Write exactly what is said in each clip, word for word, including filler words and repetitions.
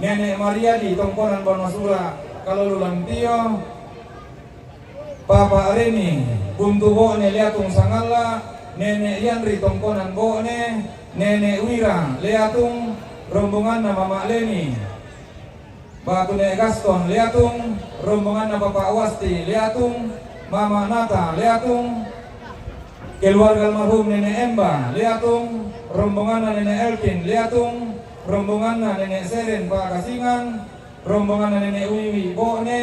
Nene' Mariadi tongkonan Banua Sura' Kalulu Lampio, Papa Reni buntu bo'ne Leatung Sangalla', Nene' Yanri tongkonan bo'ne, Nene' Wira Leatung, rombonganna Mama Leni. Batu Ne' Gaston Leatung, rombonganna Papa Wasti Leatung, Mama Nata Leatung, keluarga almarhum Nene' Emba Leatung, rombonganna Nene' Elvin Leatung, rombonganna Nene' Seren Pakasingan, rombonganna Nene' Wiwi bo'ne,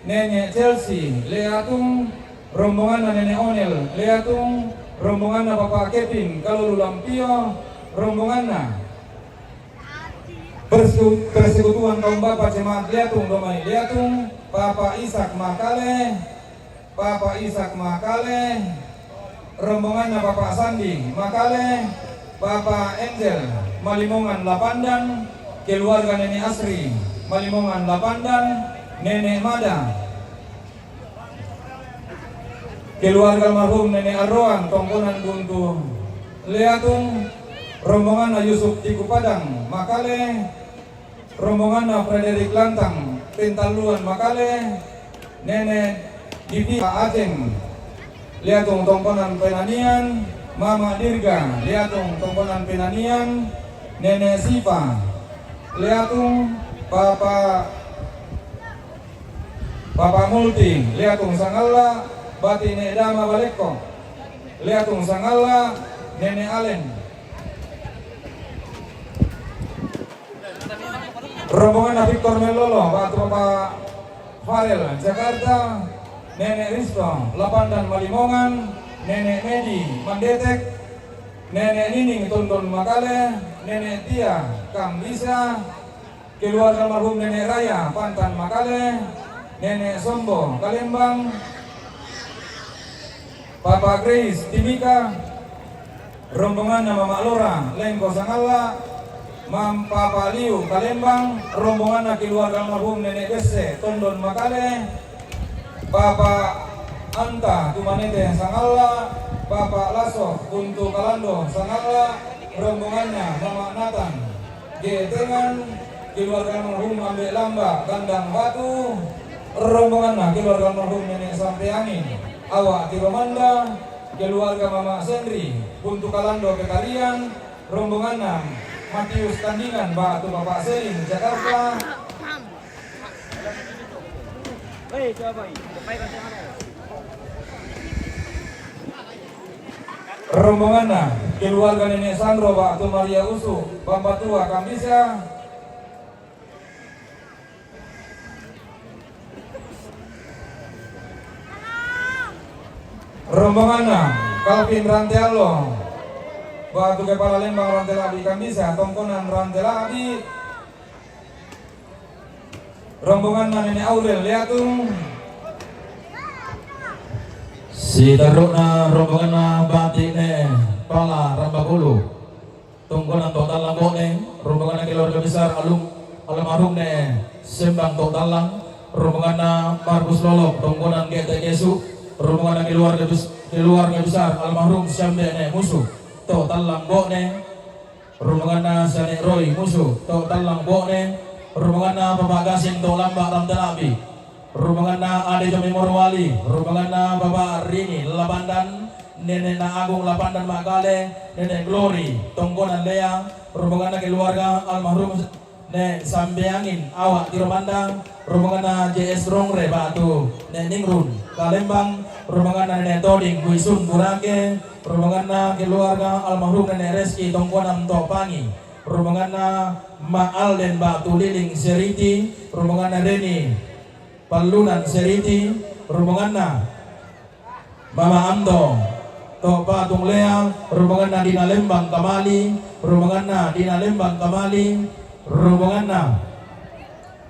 Nene' Chelsea Leatung, rombonganna Nene' Onel Leatung, rombonganna Papa Kevin Kalulu Lampio, rombonganna Perse-, Persekutuan Kaum Bapa Jemaat Leatung Domai Leatung, Papa Ishak Makale, Papa Ishak Makale, rombonganna Papa Sandi Makale, Papa Angel Malimongan Lapandan, keluarga Nene' Asri Malimongan Lapandan, Nene' Mada, keluarga almarhum Nene' Arroan tongkonan buntu Leatung, rombonganna Yusuf Tiku Padang Makale, rombonganna Frederick Lantang Pentalluan Makale, Nene' Divi Aceng Leatung tongkonan Penanian, Mama Dirga Leatung tongkonan Penanian, Nene' Siva Leatung, Papa Papa Multi Leatung Sangalla', Bati Ne' Dama Balekko Leatung Sangalla', Nene' Alen. Rombonganna Victor Mellolo, batu Papa Farel Jakarta, Nene' Risto Lapandan Malimongan, Nene' Medi Mandetek, Nene' Nining Tondon Makale, Nene' Tia Kambisa, keluarga almarhum Nene' Raya Pantan Makale, Nene' Sombo Kalembang, Papa Grace Timika, rombonganna Mama Lora Lengko Sangalla', Mam Papa Liu Kalembang, rombonganna keluarga almarhum Nene' Besse Tondon Makale, Papa Anta Tumanete Sangalla', Papa Laso Untu Kalando Sangalla', rombonganna Mama Natan Getengan, keluarga almarhum Ambe' Lamba Kandang Batu, rombonganna keluarga almarhum Nene' Sampeangin Awa' Tiromanda, keluarga Mama Senri Buntu Kalando Petarian, rombonganna Matius Tandingan batu Papa Selin Jakarta. Rombonganna keluarga Nene' Sandro batu Maria Usu, Bambatua Kambisa. Rombonganna Calvin Ranteallo batu kepala Lembang Rantela'bi Kambisa, tongkonan Rantela'bi. Rombonganna Nene' Aurel Leatung. Sitarru'na rombonganna Bati' Ne' Pala Rambakulu, tongkonan to Tallang Bo'ne, rombonganna keluarga besar alum-, almarhum Ne' Sembang to Tallang, rombonganna Markus Lolok, tongkonan Gete Kesu, rombonganna keluarga bes-, keluarga besar almarhum Siambe Ne' Musu to Tallang Bo'ne, rombonganna Sane' Roy Musu to Tallang Bo'ne, rombonganna Papa Gasing to Lamba' Rantela'bi, rombonganna Ade Jami Morowali, rombonganna Papa Rini Lapandan, Nene'na Agung Lapandan Makale, Nene' Glory tongkonan Lea, rombonganna keluarga almarhum Ne' Sambeangin Awa' Tiromanda, rombonganna J S Rongre batu Ne' Ningrun Kalembang, rombonganna Nene' Toding Guisun Burake, rombonganna keluarga almarhum Nene' Reski tongkonan To'pangi, rombonganna Ma' Alden batu Liling Seriti, rombonganna Reni Pallunan Seriti, rombonganna Mama Amdo to Patung Lea, rombonganna Dina Lembang Kamali, rombonganna Dina Lembang Kamali, rombonganna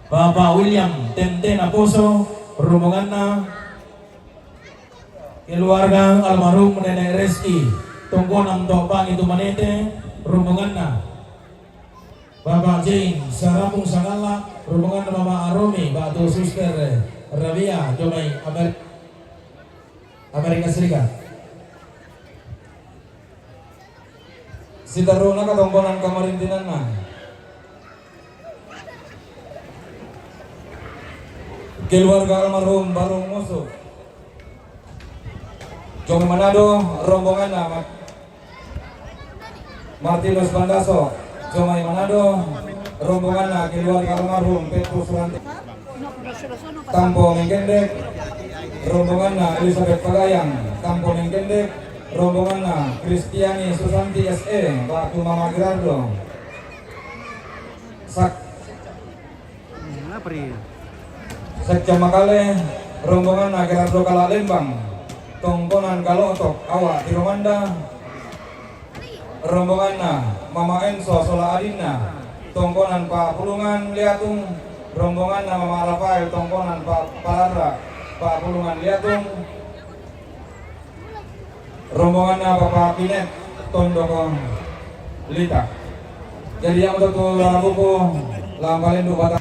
Papa William Tentena Poso, rombonganna keluarga almarhum Nene' Reski tongkonan To'pangi Tumanete, rombonganna Papa Jing Sarapung Sangalla', rombonganna Mama Aromi batu Suster Rabia jomai Amer-, Amerika Serikat. Sitarru'na katongkonan kamarintinanna. Keluarga almarhum Barung Musuh. Jomai Manado, rombonganna Mat-, Martinus Bandaso. Jomai Manado, rombonganna keluarga almarhum Petrus Ranti. Tampo Mengkendek, rombonganna Elizabeth Pagayang. Tampo Mengkendek, rombonganna Kristiani Susanti S E, batu Mama Gerardo. Sak- Apa ri? Sekca Makale, rombonganna Gerardo Kala Lembang, tongkonan Kalotok, awak Tiromanda, rombonganna Mama Enso sola adinna, tongkonan Pa'pulungan Liatung, rombonganna Mama Rafael, tongkonan Pa-, Palarra, Pa'pulungan Liatung, rombonganna Bapak Binet Tondoko Lita. Jadi yang untuk tu Rabuku, lampa lendu bata.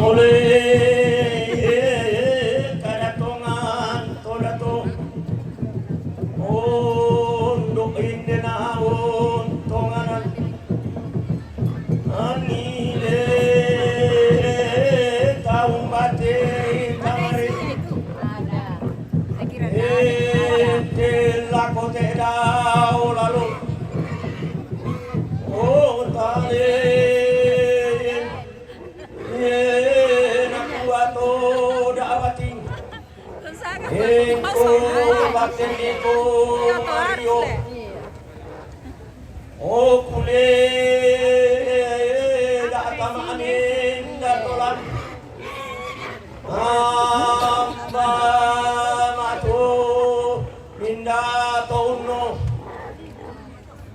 Ole, kadatongan to dato. Ondo indena on tonganan. Anile taung bate tamare. Ete lako te dao lalo. O tale. Ena kuato da abating. Engko battenniko mario. O kule da tamanin da tolan. Amba mato minda to unno.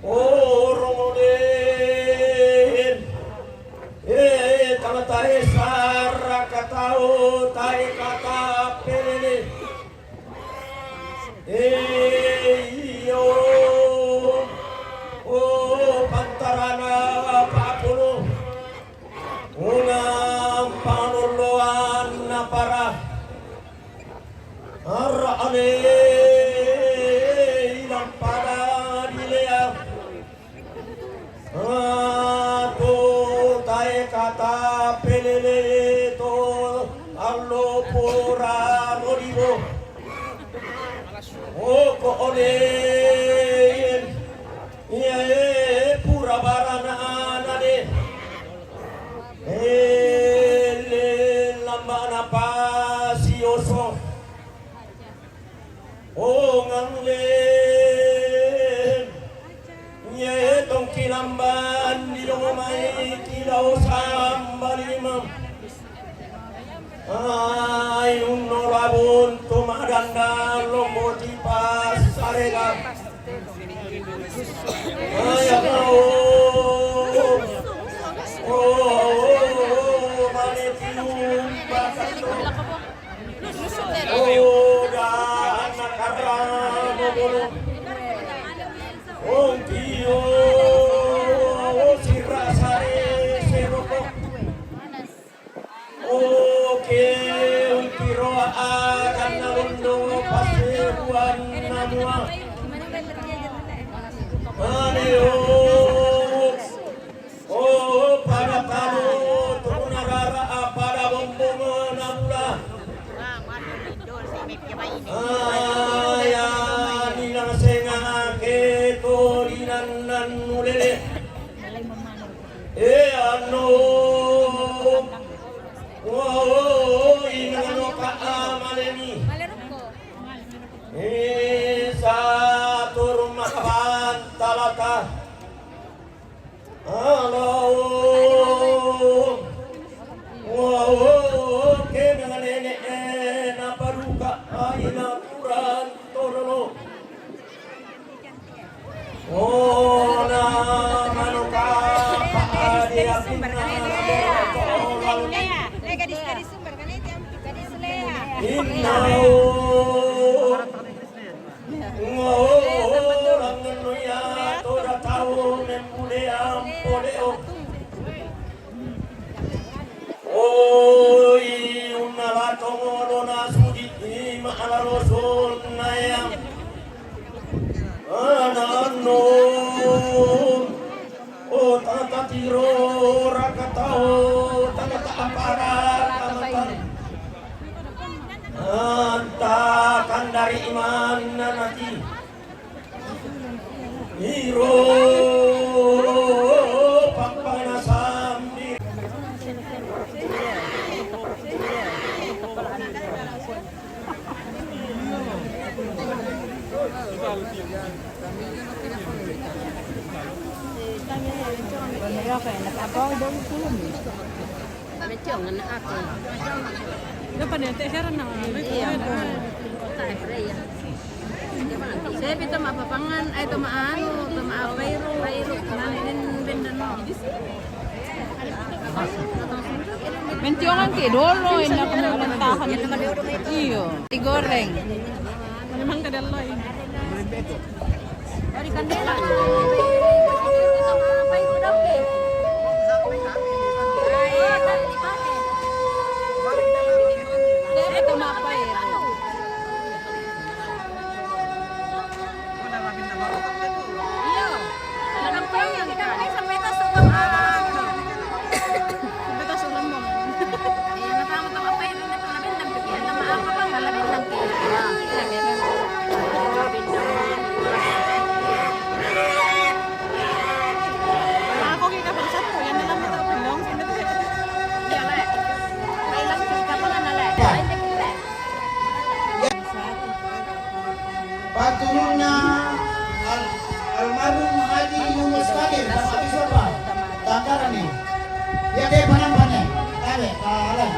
Orongole. E, tama tae saraka tao tae kata pelele. E, iyo. O pantarana pakono. Unang panulloan napara. Ara ale ilang pada dilea. Ato tae kata pelele to allo pura modibo. Oko ole. Iya e pura barana anade. Ele lambana pasioso. O ngangle. Nye tongki lamban di longo mai kila o sambalima. Ai unno rabun to madanda lombo di pasarega. Ai amao. O, o, o, o, mane tium bakato. Oda anak karamo bolo. Ongkio sirasare seroko. Oke, untiro akan nalondo paseruan namua. Maneo. O pada talo turuna rara pada bombong nabula. Aya ninang senga ke to dinannan mulele. E ano. O inang no ka amaleni. E sa turun makabantalata. Halo. Wow, oke, dengan nenek, eh, napa duka, ah, ina kurang tololo. Oh, na, mano ka, pa, ah, dia, sumber, kan, ini, ya. Ini, ya. Gadis, gadis sumber, kan, itu yang gadis Lea. Inna, oh. Ngorangenno iato datao memmuleang poleo. Oi, unnala tongolona sudi ma'lalo sonnaeang. Ananno. O tata tiro rakatao tata ta apara kamatan. Anta kandari imanna nati. Iro pappana sambi. Dapat nanti siaran nama. Iya. Saya pi tama papangan, eh, tama anu, tama apa iru, iru, nani den bendan no. Mentiongan ke dolo, ini aku mau mentahan. Iyo, digoreng. Memang kada loy. Dari kandela. Ay, tali ni pate. Dere tumapay. Iyo. Kampay, kampay sa petas sa mga. Sa petas sa mga. Iya, natama to, apa yun? Labindang pipihan na maapa pa, labindang pipihan. Ako kita pag sa ko, yan na lang ito, pinong, sino to? Iya, le. Kailang kita pa na, le. Ay, hindi kita. Pagtulun na al-, almarhum Haji Yunus Kadir, sama Abis Bapa, Tangkaran ni. Ya, dia panampan ni. Tabe, ah, alai.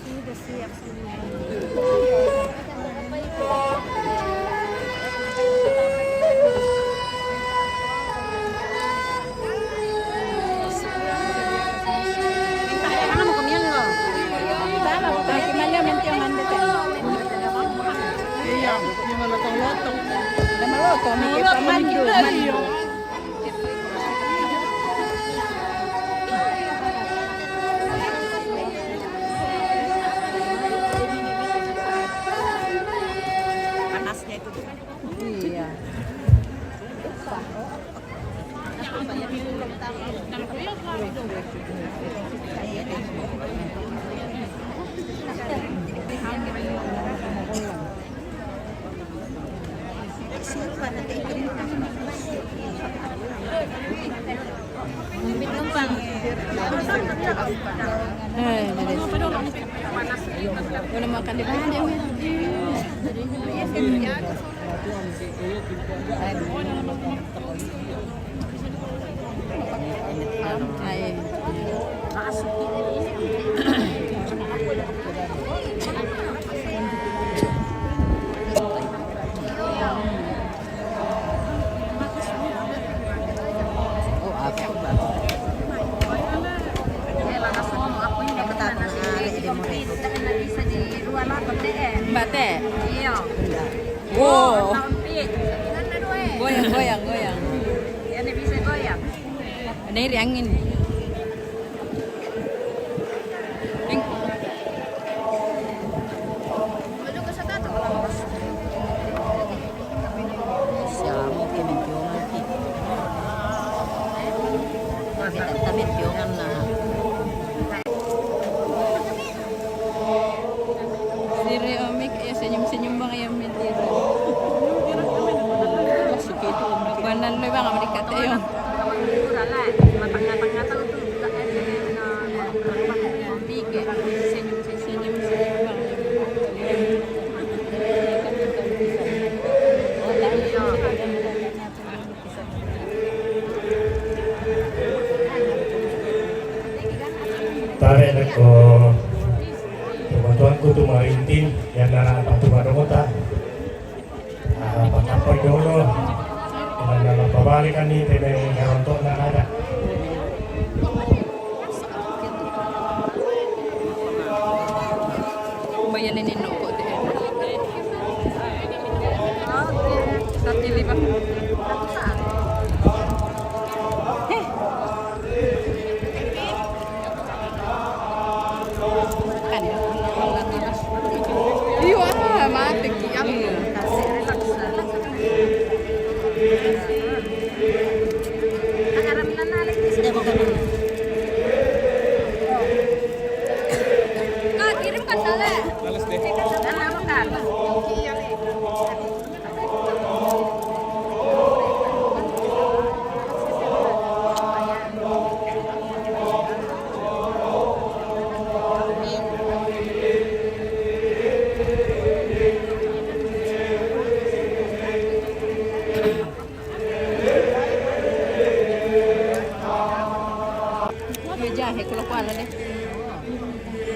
Sudah siap semua. Iya, yung malotong-lotong. Yung malotong, may pamandu, mandu. Panasnya itu. Iya. Eh, wala makan di mana dia. Ay. Oh, ako ba? Ako tapos na ari, di mo rin. Bate. Iyo. Wow. Goyang, goyang, goyang. Yan, bisa goyang. Ada iri angin. Siamo che mentiamo che. Kita mentiamo na. Siri Omik, ya, senyum-senyum bang, ya, mentira. Suki itu, Omik. Banan lo bang, Amerika teh, yo. Matang-matang tuh, senyum-senyum. Senyum-senyum bang. Tabe ko, tuan-tuanku tu marintin, yan na patu madongota. Ah, pakapoy dolo. Yan na pabalikan ni, tene, karontok na ada. Bayan ini noko deh. Satu lima. Eh. Kan. Iyo, ah, mati ki. Iya. Relax, relax.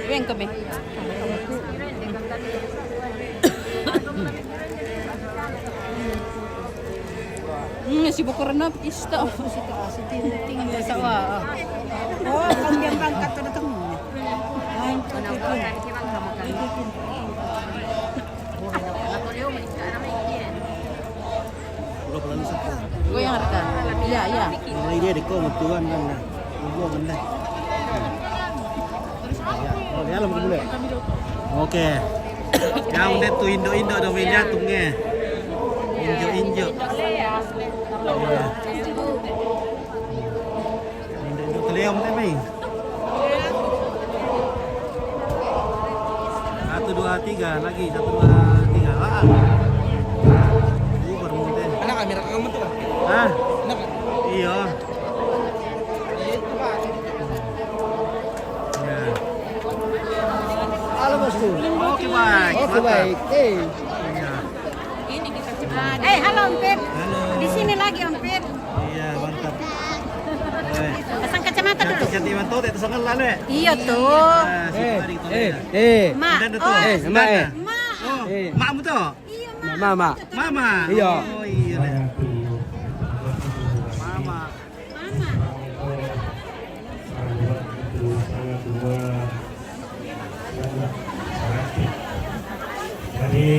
Ven kami. Hmm, si Bukurno, isto. Tingin mo sa wa. Oh, ang gandang kato na tong. Ay, Goyang reka. Iya, iya. Ini dia deko, mutuan kan. Ibu kan. Oh, dia lama boleh. Oke. Ya, udah tuh indo-indo dong, meja tuh nge. Injo-injo. Iya. Ini untuk Leo, Teh Mei. Satu, dua, tiga, lagi. Satu, dua, tiga. Ah. Ini baru mau, Teh. Enak kamera kamu tuh, Pak? Hah? Enak, Pak? Iya. Iya, itu, Pak. Ya. Halo, Bosku. Oke, baik. Oke, mantap. Baik. Eh. Iya. Eh, halo, Om Pit. Halo. Di sini lagi, Om Pit. Iya, mantap. Eh. Pasang kacamata dulu. Cantik-cantik mantap, itu sangat lalu ya? Iya, tuh. Ah, eh, eh, eh. Mak. Udah, udah, tuh. Oh. Eh, Mak, eh. Mak. Oh, eh. Makmu tuh? Iya, Mak. Mama. Mama. Iya. Oh, iya deh. Mama. Mama. Jadi,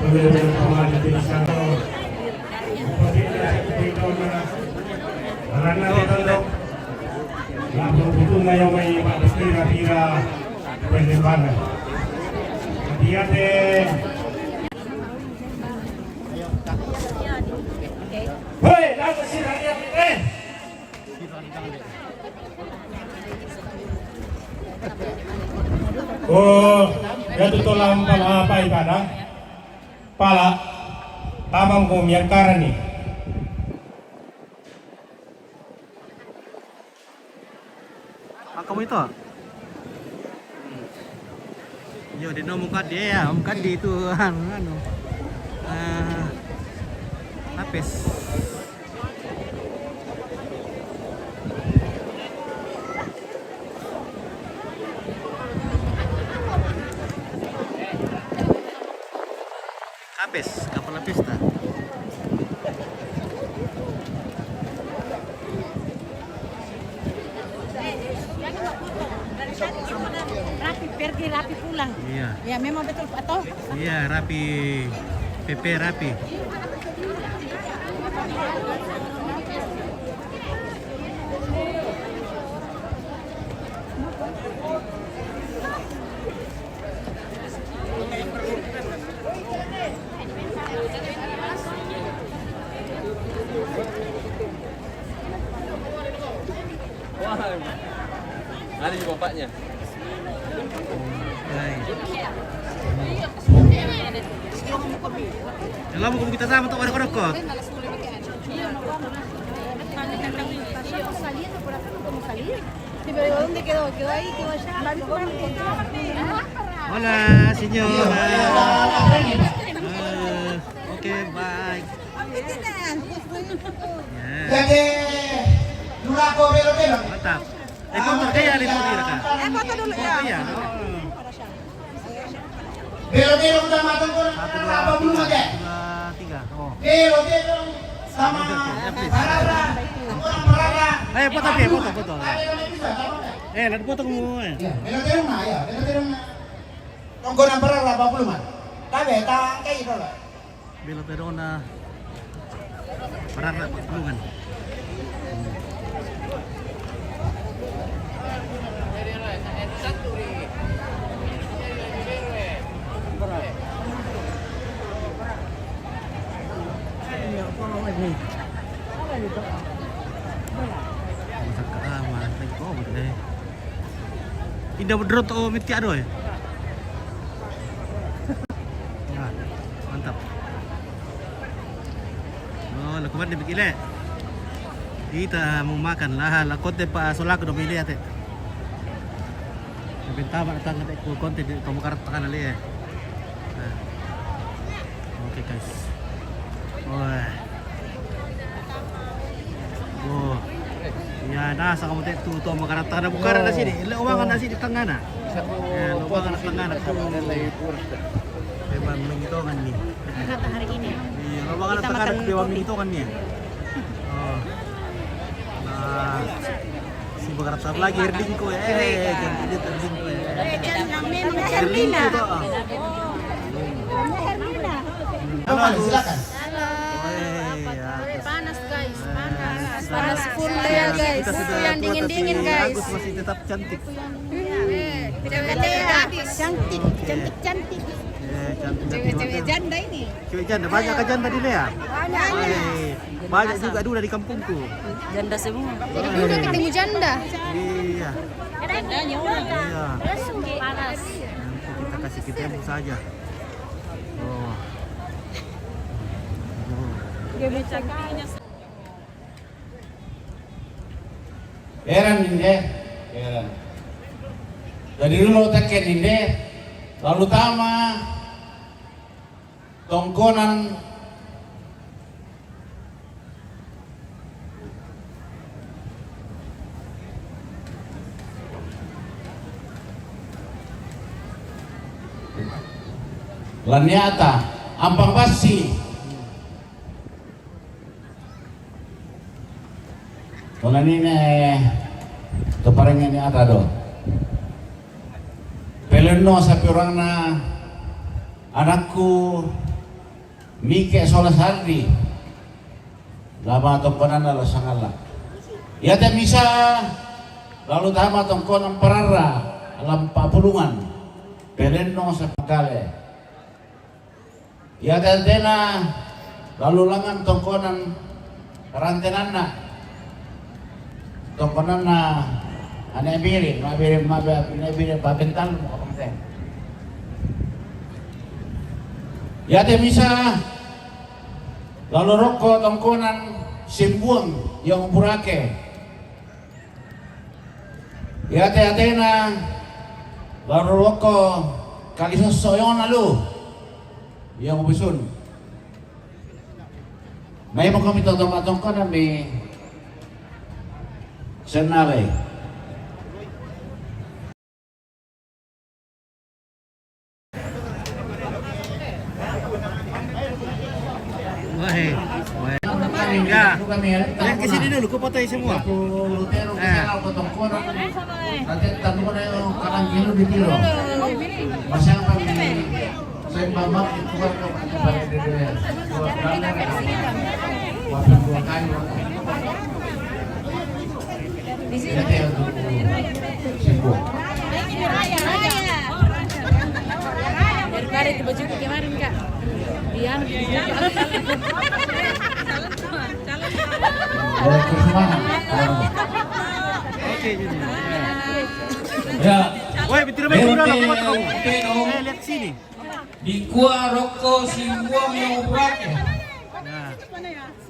perlu teman-teman di sana. Karena kita dok, langsung butuh ngayo mai Pak Besti Rapira Pendepan. Dia teh. Hei, langsung si rakyat, eh. Oh, ya tu tolam pala apa ibadah? Pala tamang ko mian karani. Apa kamu itu? Yo, di no mukaddi ya, mukaddi itu anu, anu. Eh, lapis. Kapes, kapala pesta. Rapi pergi, rapi pulang. Iya. Ya, memang betul, atau? Iya, rapi. P P rapi. Wah, ada di bapaknya. Kalau mau kita sama tuh, ada kodok. Sí, pero ¿dónde quedó? ¿Quedó ahí? ¿Quedó allá? Hola, señora. Eh, oke, bye. Ya. Mantap. Eh, foto kayak di sini, Kak. Eh, foto dulu, ya. Iya. Oh. Belo-belo udah matang tuh, apa belum aja? Dua, tiga. Oh. Belo-belo sama parara. Orang parara. Ayo, foto, Pi, foto, foto. Eh, lihat foto kamu, eh. Ya, belo-belo nah, ya, belo-belo nah. Tonggo nang parara apa belum, ah? Tabe, ta, kayak gitu lah. Belo Verona. Parara, Pakulungan. Masak ka, ah, masak ko, betul. Inda bedrot o miti ado, eh. Nah, mantap. Oh, lakukan di bikile. Kita mau makan lah, lakote pa solak do mili ate. Bintama datang ke ku konti di pemukar tangan ali, eh. Nah. Oke, guys. Wah. Wah. Ya, nasa kamu te tu, tu makarata na bukara na sini. Ila ubangan na sini tangana. Ya, ubangan na tangana. Memang mengitongan ni. Kata hari ini. Iya, ubangan na tangana, memang mengitongan ni. Oh. Nah, si makarata lagi Herdingko ya. Eh, jangan dia Herdingko ya. Herdingko tu. Halo, silakan. Halo. Panas, guys, panas. Panas full ya, guys. Buku yang dingin-dingin, guys. Agus masih tetap cantik. Cewek-cewek gadis. Cantik, cantik, cantik. Eh, cantik, cantik. Cewek-cewek janda ini. Cewek janda, banyak kan janda di Lea? Banyak. Eh, banyak juga dulu di kampungku. Janda semua. Jadi dulu ketemu janda. Iya. Jandanya orang. Iya. Panas. Nanti kita kasih ketemu saja. Oh. Oh. Heran inde, heran. Jadi dulu tekken inde, lalu tama tongkonan Laniata, Ampang Bassi. Kona nine to parengeni ata do. Pelenno sapi orangna anakku Mike sola Sardi. Lama tongkonanna la sangalla. Iate misa lalu tama tongkonan pararra lampa pulungan. Pelenno sapagale. Iate tena lalu langan tongkonan rantenanna. Tongkonanna ane biri, mabiri, mabiri, mabiri, pabental mo kapang teng. Iate misa lalu rokko tongkonan Simbuang yang burake. Iate-atena lalu rokko kali sosso yona lu. Yang busun. Mai mo kami totong atong kana mi senale. Wahai, wahai. Ya. Lihat ke sini dulu, ku fotoin semua. Eh. Daripada itu baju kemarin, Kak. Iya. Oke, jadi. Ya. Woi, betul, betul, betul. Eh, lihat sini. Dikua rokko Simbuang yang ubrake. Nah.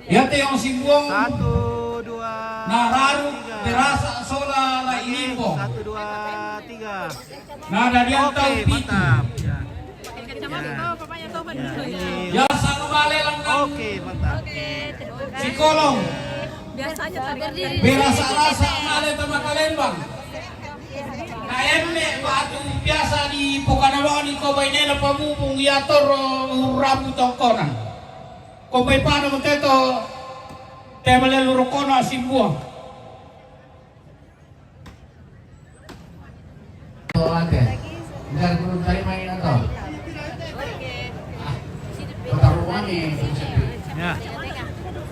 Iate yang Simbuang. Satu, dua, nararu tiga. Berasa sola la. Oke, ilimbo. Satu, dua, tiga. Nada dia. Oke, tahu pitu. Mantap. Ya. Ya, ini. Ya, sama bale langkang. Oke, mantap. Sikolong. Biasanya tak berdiri. Berasa-rasa male tama kalembang. Ka emme batu biasa di pokana bawani ko bainena pamupung ia toro uramu tongkonan. Ko bai pada mateto te malelu rokona Simbuang. Ate. Enggak, belum tadi main atau? Kota rumah nih. Ya.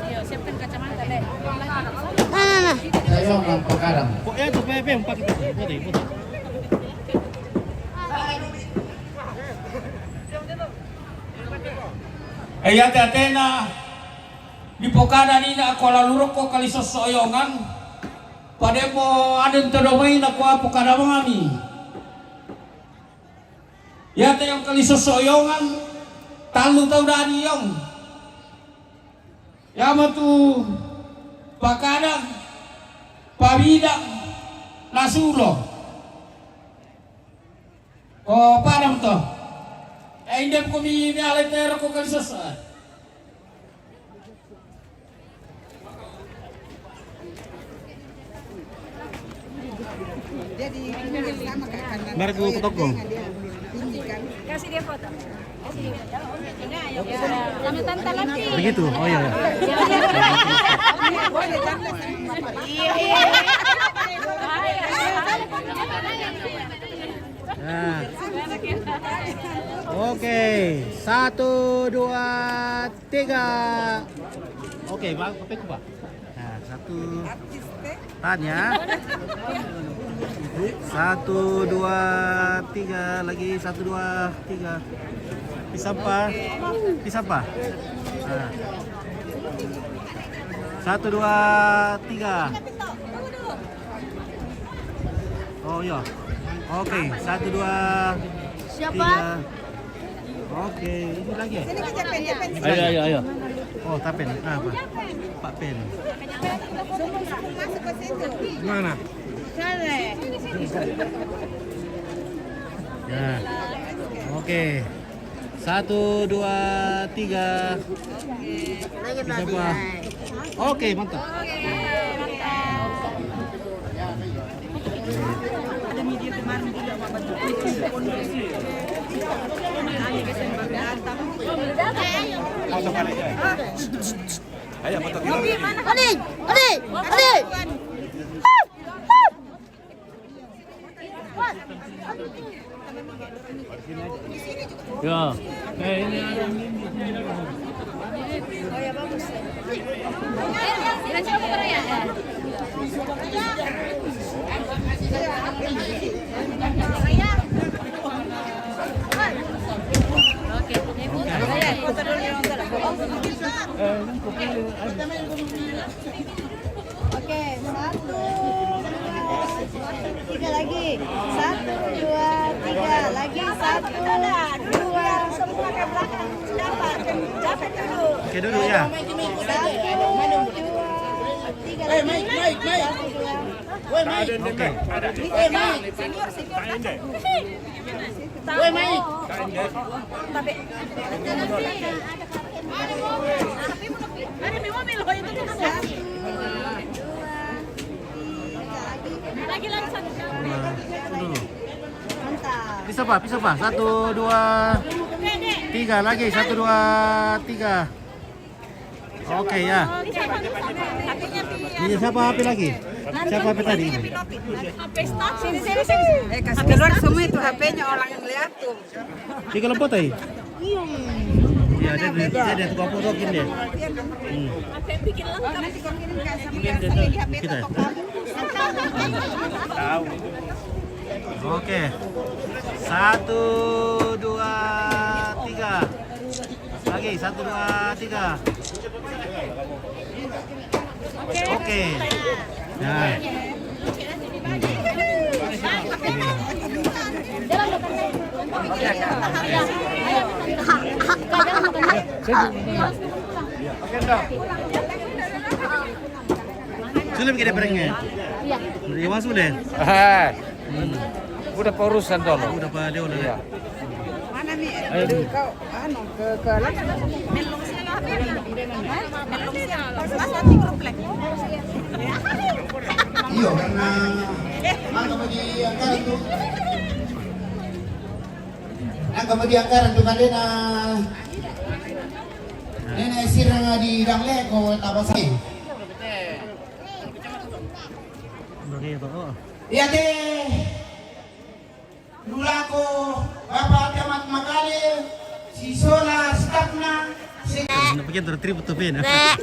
Ayo, siapkan kacamata, Dek. Nah, nah, nah. Saya mau ke Padang. Kok ya tuh, P P, empat itu. Foto, foto. Eh, iate-atena, di pokana nina ko lalu rokko kali sosso oyongan. Pademmo aden to domaina ko apo kada mami. Iate yang kali sosso oyongan, tallu tau dadi yong. Yamatu pakadang, pabidang, nasuro. Ko padang to. Eh, inde ko mi, mi ale tero ko kali sosso. Mari ku ke toko. Kasih dia foto. Sama tante Lati. Begitu? Oh iya, iya. Iya, iya. Nah. Oke, satu, dua, tiga. Oke, Bang, apa itu, Pak? Nah, satu. Tahan ya. Satu, dua, tiga. Lagi satu, dua, tiga. Bisa apa? Bisa apa? Nah. Satu, dua, tiga. Oh iya. Oke, satu, dua, tiga. Oke, ini lagi ya? Sini ke Japen, Japen. Ayo, ayo, ayo. Oh, Tapen. Ah, apa? Pak Pen. Mana? Ya. Oke. Satu, dua, tiga. Bisa, Pak. Oke, mantap. Ayo, mantap. Adi, Adi, Adi. Ya, eh, ini ada. Oke, satu, dua, tiga lagi. Satu, dua, tiga. Lagi, satu, dua. Semua ke belakang. Dapat. Dapat dulu. Oke, duduk ya. Satu, dua, tiga lagi. Satu, dua. Oke. Senior, senior. Woi, Mai. Tapi ada di mobil, oh, itu kan. Lagi, lagi satu. Nah, dulu. Mantap. Bisa, Pak? Bisa, Pak? Satu, dua, tiga lagi. Satu, dua, tiga. Oke, ya. Iya, siapa H P lagi? Siapa H P tadi? Sini, sini, sini. Eh, kasih keluar semua itu H P-nya, orang yang lihat tuh. Di kalau foto ya? Iya. Iya, dia, dia, dia, dia tukang foto gini dia. Hmm. Nanti kau kirim ke sama dia, sama di H P kita. Tahu. Oke. Satu, dua, tiga. Lagi, satu, dua, tiga. Oke. Nah. Sudah bikin dia perengnya? Iya. Iya, masuk deh. Eh. Hmm. Udah paurusan dulu. Udah, Pak, dia udah. Iya. Mana nih? Ayo. Aduh, kau, anu, ke, ke alam. Melong siang apa ini? Hah? Melong siang. Pas, pas nanti grup lagi. Iya, karena angka mau diangkaran tuh. Angka mau diangkaran tuh, kalian, ah, nenek sirang di Dangle, kau tak basah. Oke, Pak. Oh. Iya, teh. Nulako, Bapak Camat Makale, si Sola, stafna, si Nah, bagian dari tripod tuh, Pin. Nah.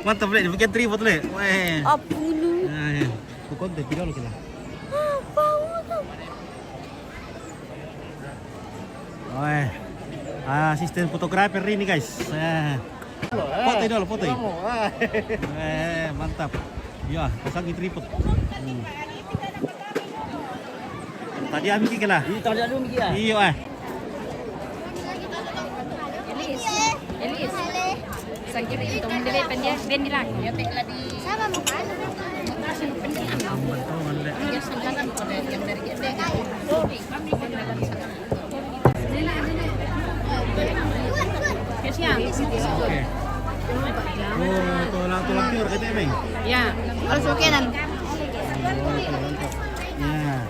Mantap, Le. Bagian tripod, Le. Weh. Apa ini? Nah, ya. Bukan, tapi dulu kita. Apa itu? Weh. Asisten fotografer ini, guys. Eh. Foto dulu, foto. Eh, mantap. Ya, pasang tripod. Hmm. Tadi ami kiki lah. Iya, tadi ami kiki ya. Iyo, eh. Elis. Elis. Sangkiri itu, mendele pendia, ben bilang. Ya, tek lagi. Sama mau kan? Mau kasih pendia. Aman, aman, Le. Iya, sangkaran kalau yang dari kita. Oke. Oh, tulang-tulang tiur katanya, Meng? Ya, harus oke nan. Oh, tulang-tulang. Ya.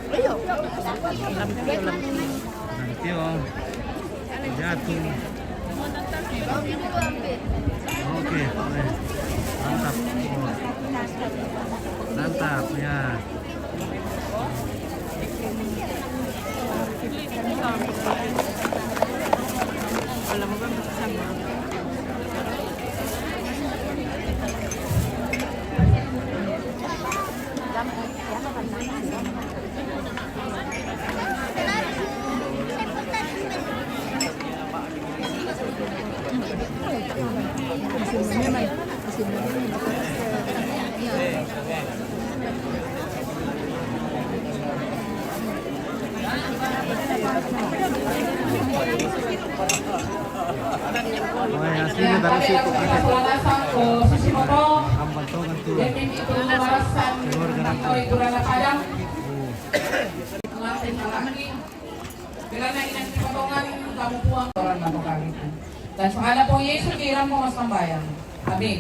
Lampion. Jatuh. Oke, boleh. Mantap. Oh. Mantap, ya. Oke, aslinya dari situ. Ambal Tongan tuh. Keluarga nanti. Oh. Karena inang potongan kamu puang orang kamu kami. Dan sa ngalan pong Yesu, kira mo mas tambayan. Amen.